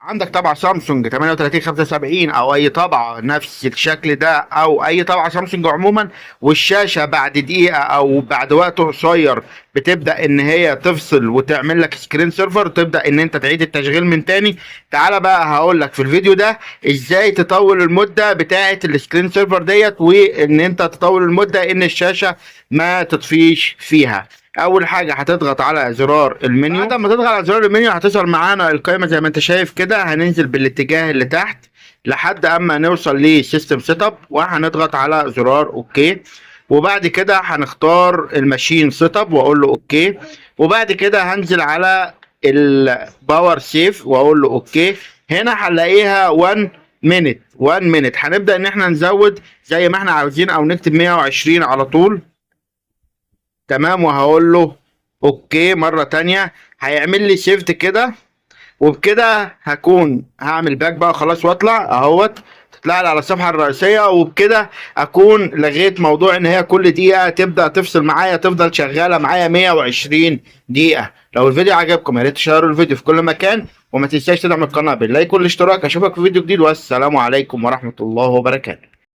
عندك طبعة سامسونج 3875 او اي طبعة نفس الشكل ده او اي طبعة سامسونج عموما، والشاشة بعد دقيقة او بعد وقت قصير بتبدأ ان هي تفصل وتعمل لك screen saver، تبدأ ان انت تعيد التشغيل من تاني. تعالى بقى هقول لك في الفيديو ده ازاي تطول المدة بتاعة ال screen saver ديت، وان انت تطول المدة ان الشاشة ما تطفيش فيها. اول حاجة هتضغط على زرار المنيو. بعد ما تضغط على زرار المنيو هتظهر معانا القائمة زي ما انت شايف كده. هننزل بالاتجاه اللي تحت لحد اما نوصل ل system setup، وهنضغط على زرار okay، وبعد كده هنختار ال machine setup واقول له okay، وبعد كده هنزل على ال power save واقول له okay. هنا هنلاقيها 1 minute، 1 minute. هنبدا ان احنا نزود زي ما احنا عاوزين او نكتب 120 على طول، تمام، وهقول له okay مرة تانية. هيعمل لي shift كده، وبكده هكون هعمل back بقى خلاص واطلع اهوت، تطلع لي على الصفحة الرئيسية، وبكده اكون لغيت موضوع ان هي كل دقيقة تبدأ تفصل معايا، تفضل شغالة معايا 120 دقيقة. لو الفيديو عجبكم يا ريت تشيروا الفيديو في كل مكان، وما تنساش تدعم القناة بال like والاشتراك. اشوفك في فيديو جديد، والسلام عليكم ورحمة الله وبركاته.